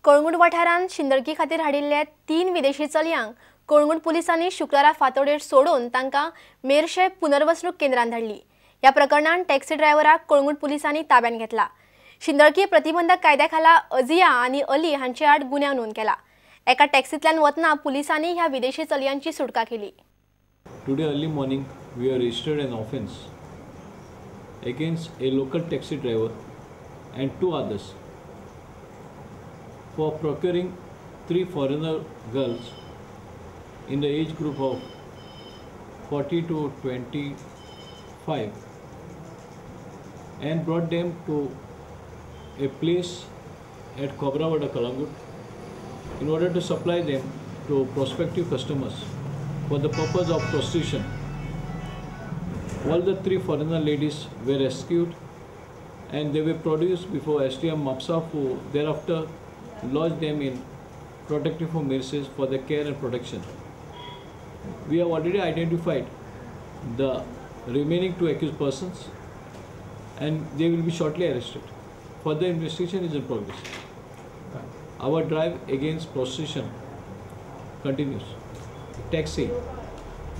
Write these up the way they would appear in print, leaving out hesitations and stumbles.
कळंगूट वाठारांत शिंदळकी खातीर हाडिल्ल्या 3 विदेशी चलयांक कळंगूट पुलिसांनी शुक्रारा फांतोडेर सोडून तांकां मेरशे पुनर्वसणूक केंद्रांत धाडली. ह्या प्रकरणांत टॅक्सी ड्रायव्हराक कळंगूट पुलिसांनी ताब्यांत घेतला. शिंदळकी प्रतिबंधक कायद्या खाला अजिया आनी अली हांचे आड गुन्यांव नोंद केला. एका टॅक्सींतल्यान वतना पुलिसांनी ह्या विदेशी चलयांची सुटका केली. Today early morning we have registered an offence against a local taxi driver and 2 others for procuring 3 foreigner girls in the age group of 40 to 25 and brought them to a place at Kobrawada, Calangute in order to supply them to prospective customers for the purpose of prostitution. All the 3 foreigner ladies were rescued and they were produced before STM Mapsa, who thereafter lodged them in protective home premises for their care and protection. We have already identified the remaining 2 accused persons and they will be shortly arrested. Further investigation is in progress. Our drive against prostitution continues. Taxi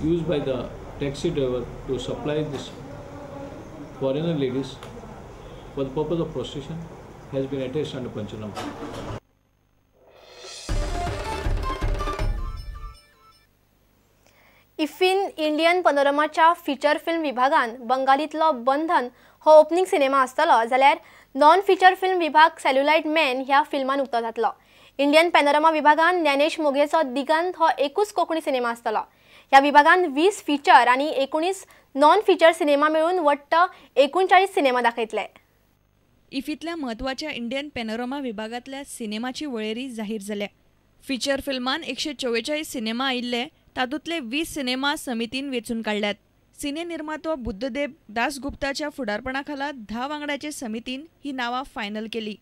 used by the taxi driver to supply this foreigner ladies for the purpose of prostitution has been attached under Panchanama. IFFI Indian पनोरमाच्या feature film विभागान बंगालीतलो बंधन हो opening cinema आसतलो, जाल्यार non feature film विभाग cellulite man ह्या फिल्मान उक्तो जातलो. Indian panorama विभागान ज्ञानेश मोघेचो दिगंत हो एकूच कोंकणी सिनेमा आसतलो. ह्या विभागान 20 फिचर आनी 19 नॉन फिचर सिनेमा मेळून वट्ट 39 सिनेमा दाखयतले. इफींतल्या म्हत्वाच्या इंडियन पॅनोरमा विभागांतल्या सिनेमाची वळेरी जाहीर जाल्या. फिचर फिल्मान 144 सिनेमा आयिल्ले, तातूंतले 20 सिनेमा समितीन वेंचून काडल्यात. सिने निर्मातो बुद्धदेब दासगुप्ताच्या फुडारपणाखाला 10 वांगड्याचे समितीन ही नांवां फायनल केली.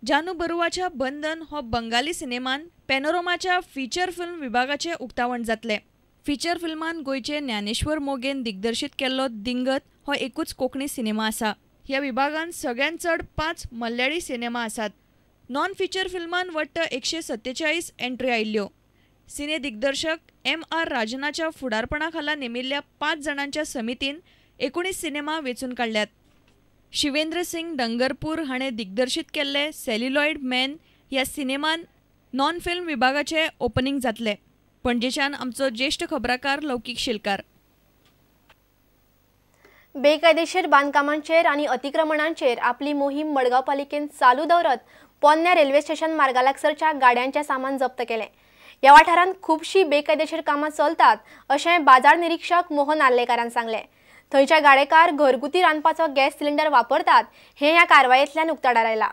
जानू बरुवाच्या बंधन हो बंगाली सिनेमान पॅनोरमाच्या फिचर फिल्म विभागाचें उक्तावण जातलें. फिचर फिल्मान गोंयचे ज्ञानेश्वर मोगेन दिग्दर्शीत केल्लो दिंगत हो एकूच कोंकणी सिनेमा आसा. ह्या विभागान सगळ्यांत चड 5 मल्याळी सिनेमा आसात. नॉन फिचर फिल्मान वट्ट 147 एंट्री आयिल्ल्यो. सिने दिग्दर्शक एम.आर. राजनाच्या फुडारपणाखाला नेमिल्ल्या 5 जाणांच्या समितीन 19 सिनेमा वेंचून काडल्यात. शिवेंद्र सिंग डंगरपूर हाणें दिग्दर्शीत केल्ले सेल्युलॉयड मॅन ह्या सिनेमान नॉन फिल्म विभागाचें ओपनिंग जातलें. पणजेच्यान आमचो ज्येश्ठ खबराकार लौकीक शेलकार. बेकायदेशीर बांदकामांचेर आनी अतिक्रमणांचेर आपली मोहीम मडगांव पालिकेन चालू दवरत पोन्न्या रेल्वे स्टेशन मार्गा लागसरच्या गाड्यांचें सामान जप्त केलें. ह्या वाठारांत खुबशीं बेकायदेशीर कामां चलतात अशें बाजार निरीक्षक मोहन आर्लेकारान सांगलें. थंयच्या गाडेकार घरगुती रांदपाचो गॅस सिलिंडर वापरतात हें ह्या कारवायेंतल्यान उक्ताडार आयलां.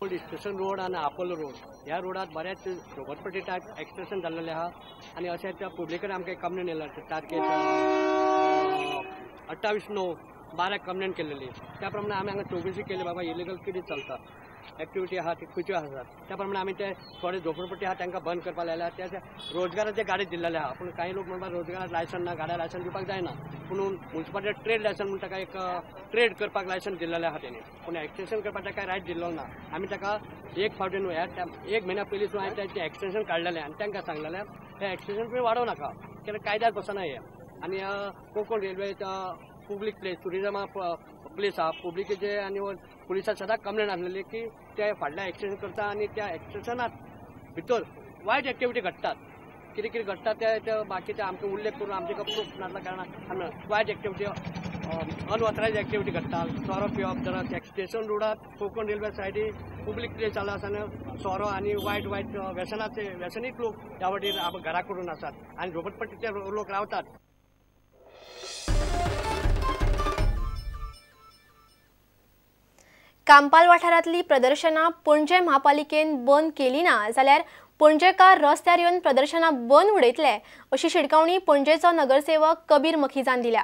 स्टेशन रोड आनी आपोलो रोड ह्या रोडार बऱ्याच झोपडपट्टी टायप एक्सटेंशन जाल्लेलें आहा आनी अशें त्या पब्लिकान आमकां कंप्लेन येयला तारखेक 28/9/12 कंप्लेन केलेली. त्या प्रमाणे आमी हांगा चौकशी केली, बाबा इलिगल कितें चलता एक्टिविटी आहा ती खंयच्यो आसात. त्या प्रमाणे आमी ते थोडे झोपडपट्टी आहा तांकां बंद करपाक लायल्या. त्या रोजगाराचे गाडी दिल्लेले आहा, पूण कांय लोक म्हणपाक रोजगाराक लायसन ना, गाड्या लायसन दिवपाक जायना. पूण मुन्सिपालिटी ट्रेड लायसन म्हूण ताका एक ट्रेड करपाक लायसन दिल्लेलें आहा तेणी, पूण एक्सटेंशन करपाक ताका रायट दिल्लो ना. आमी ताका एक फावटी न्हू ह्या एक म्हयन्या पयलीं सुद्दां हांवें तें एक्सटेंशन काडलेलें आनी तांकां सांगलेलें हें एक्सटेंशन तुमी वाडोवं नाका, कित्याक कायद्यार बसना हें. आनी कोंकण रेल्वे पब्लीक प्लेस टुरिजमा प्लेस आहा, पब्लिकेचे आनी पुलिसां सदांच कंप्लेन आसलेली की ते फाटल्यान एक्सटेंशन करता आनी त्या एक्सटेंशनात भितर वायट एक्टिविटी घडटात. कितें कितें घडटा ते बाकीचे आमकां उल्लेख करून आमचे प्रूफ नासल्या कारणान आमी वायट एक्टिविटी अनऑथरायज एक्टिविटी घडटा. सोरो पिवप ड्रग्स एक्सटेंशन रोडार कोंकण रेल्वे सायडी पब्लीक प्लेस जाला आसतना सोरो आनी वायट वायट व्यसनाचे व्यसनीक लोक ह्या वाटेन घरा करून आसात आनी झोपडपट्टीचे लोक रावतात. कांपाल वाठारांतली प्रदर्शनां पणजे म्हापालिकेन बंद केली ना जाल्यार पणजेकार रस्त्यार येवन प्रदर्शनां बंद उडयतले अशी शिटकावणी पणजेचो नगरसेवक कबीर मखीजान दिल्या.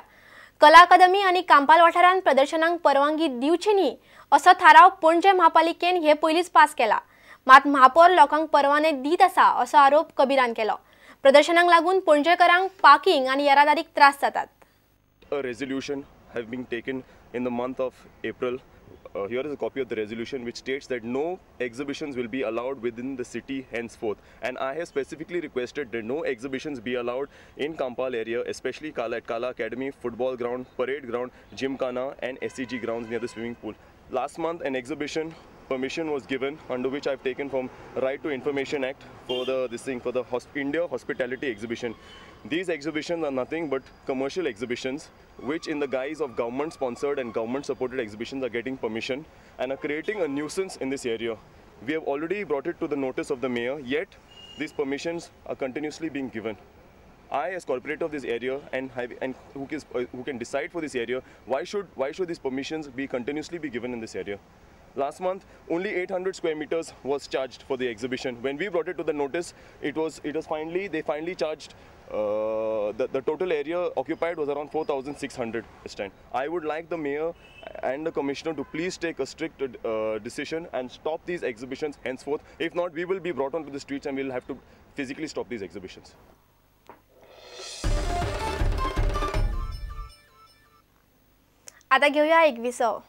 कला अकादमी आनी कांपाल वाठारांत प्रदर्शनांक परवानगी दिवची न्ही असो थाराव पणजे म्हापालिकेन हे पयलींच पास केला. मात महापौर लोकांक परवाने दीत आसा असो आरोप कबीरान केलो. प्रदर्शनांक लागून पणजेकारांक पार्किंग आनी येरादारीक त्रास जातात. A resolution have been taken in the month of April. Here is a copy of the resolution which states that no exhibitions will be allowed within the city henceforth. And I have specifically requested that no exhibitions be allowed in Campal area, especially at Kala Academy, football ground, parade ground, Gymkhana and SCG grounds near the swimming pool. Last month, an exhibition permission was given, under which I've taken from Right to Information Act for the India Hospitality Exhibition. These exhibitions are nothing but commercial exhibitions, which in the guise of government-sponsored and government-supported exhibitions are getting permission and are creating a nuisance in this area. We have already brought it to the notice of the mayor, yet these permissions are continuously being given. I, as corporator of this area and who can decide for this area, why should these permissions be continuously be given in this area? Last month, only 800 square meters was charged for the exhibition. When we brought it to the notice, they finally charged, the total area occupied was around 4,600 stand. I would like the mayor and the commissioner to please take a strict decision and stop these exhibitions henceforth. If not, we will be brought onto the streets and we will have to physically stop these exhibitions. आता घेऊया एक विसव.